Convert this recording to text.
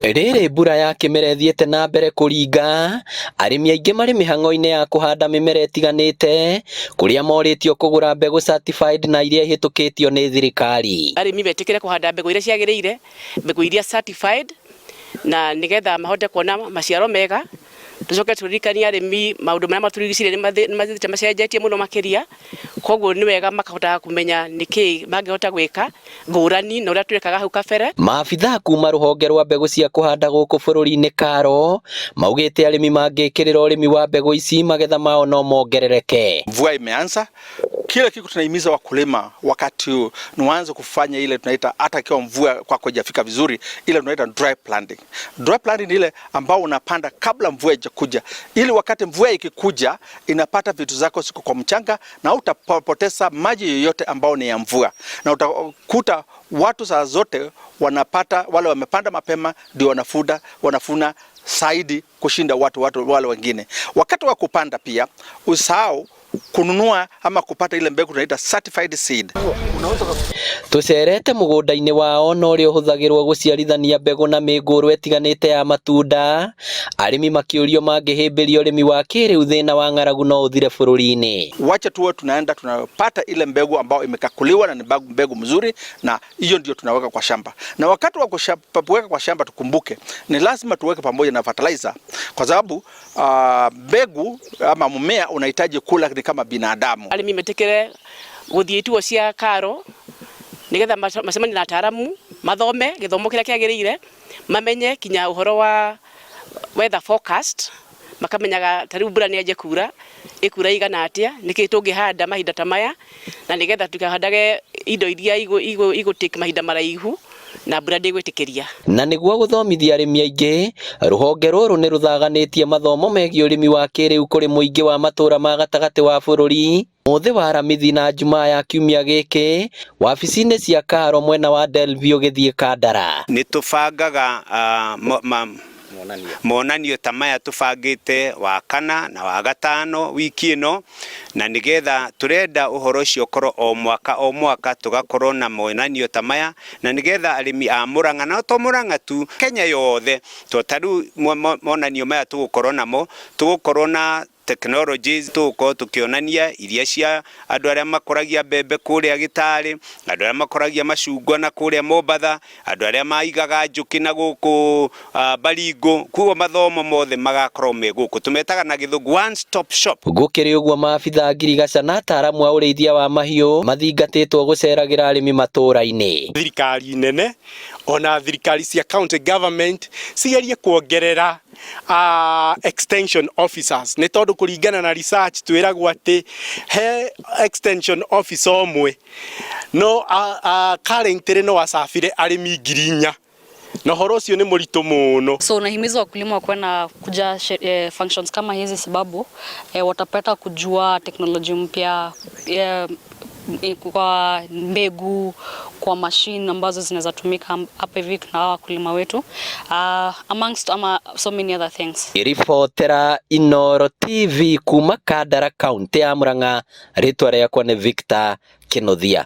Rĩrĩ mbura ya kĩmera ĩthiĩte na mbere kũringa, arĩmi aingĩ marĩ mĩhang'o-inĩ ya kũhanda mĩmera ĩtiganĩte, kũrĩa morĩtio kũgũra mbegũ certified na iria ihĩtũkĩtio nĩ thirikari. Arĩmi metĩkĩre kũhanda mbegũ iria ciagĩrĩire, mbegũ iria certified, na nĩgetha mahote kuona maciaro mega. Tũcoke tũririkanie arĩmi maũndũ marĩa matũrigicĩirie nĩ mathiĩte macenjetie mũno makĩria, koguo nĩ wega makahotaga kũmenya nĩkĩ mangĩhota gwĩka ngũrani na ũrĩa twekaga hau kabere. Maabithaa kuma rũhonge rwa mbegũ cia kũhanda gũkũ bũrũri-inĩ KALRO maugĩte arĩmi mangĩkĩrĩra ũrĩmi wa mbegũ ici magetha mao no mongerereke. Mvua imeanza, kile kitu tunahimiza wakulima wakati huu ni waanze kufanya ile tunaita, hata ikiwa mvua kwako haijafika vizuri, ile tunaita dry planting. Dry planting ni ile ambao unapanda kabla mvua haijakuja, ili wakati mvua ikikuja inapata vitu zako ziko kwa mchanga na utapoteza maji yoyote ambao ni ya mvua, na utakuta watu saa zote wanapata, wale wamepanda mapema ndio wanavuna zaidi kushinda watu wale wengine. Wakati wa kupanda pia usahau kununua ama kupata ile mbegu tunaita certified seed. Tũcerete mũgũnda-inĩ wao na ũrĩa ũhũthagĩrwo gũciarithania mbegũ na mĩngũrwa ĩtiganĩte ya matunda, arĩmi makĩũrio mangĩhĩmbĩria ũrĩmi wa kĩrĩu thĩna wa ng'aragu no ũthire bũrũri-inĩ. Wacha tuwe tunaenda tunapata ile mbegu ambayo imekakuliwa na ni mbegu mzuri, na hiyo ndio tunaweka kwa shamba. Na wakati wa kuweka kwa shamba tukumbuke ni lazima tuweke pamoja na fertilizer, kwa sababu mbegu ama mmea unahitaji kula ni kama binadamu. Arĩmi metĩkĩre gũthiĩ ituo cia KALRO nigetha macemanie na ataaramu, mathome gĩthomo kĩrĩa kĩagĩrĩire, mamenye kinya ũhoro wa weather forecast, makamenyaga ta rĩu mbura nĩ yanjia kura, ĩkura igana atĩa, nĩkĩ tũngĩhanda mahinda ta maya, na nĩgetha tũkahandage indo iria igũ take mahinda maraihu na mbura ndĩgwĩtĩkĩria. Na nĩguo gũthomithia arĩmi aingĩ, rũhonge rũrũ nĩ rũthaganĩtie mathomo megiĩ ũrĩmi wa kĩrĩu kũrĩ mũingĩ wa matũra ma gatagatĩ wa bũrũri. Mũthĩ wa Aramithi na Jumaa ya kiumia gĩkĩ wabici-inĩ cia KALRO mwena wa Delview ũgĩthiĩ Kandara. Nĩ tũbangaga monanio ta maya tũbangĩte wa kana na wa gatano wiki ĩno, na nĩgetha tũrenda ũhoro ũcio ũkorwo o mwaka o mwaka tũgakorwo na monanio ta maya, na nĩgetha arĩmi a Murang'a, na to Murang'a tu, Kenya yothe, to ta rĩu monanio maya tũgũkorwo namo, tũgũkorwo na technologies tũgũkorwo tũkĩonania iria cia andũ arĩa makũragia mbembe kũrĩa Gĩtarĩ, andũ arĩa makũragia macungwa na kũrĩa Mombatha, andũ arĩa maigaga njũkĩ na gũkũ Baringo. Koguo mathomo mothe magakorwo me gũkũ, tũmetaga na Gĩthũngũ one stop shop. Gũkĩrĩ ũguo, maabithaa ngirigaca na ataaramu a ũrĩithia wa mahiũ mathingatĩtwo gũceragĩra arĩmi matũra-inĩ. Thirikari nene ona thirikari cia county government cigerie kuongerera extension officers, nĩ tondũ kũringana na research twĩragwo atĩ he extension officer ũmwe no currently no acabire arĩmi 4,000, na ũhoro ũcio nĩ mũritũ mũno. So unahimiza wakulima wakuwe na kuja functions kama hizi, sababu watapata kujua teknolojia mpya kwa mbegu, kwa machine ambazo zinaweza tumika hapa hivi na hawa wakulima wetu, amongst ama so many other things. Ribotera Inooro TV kuma Kandara, kaunti ya Murang'a, rĩtwa rĩakwa nĩ Victor Kinuthia.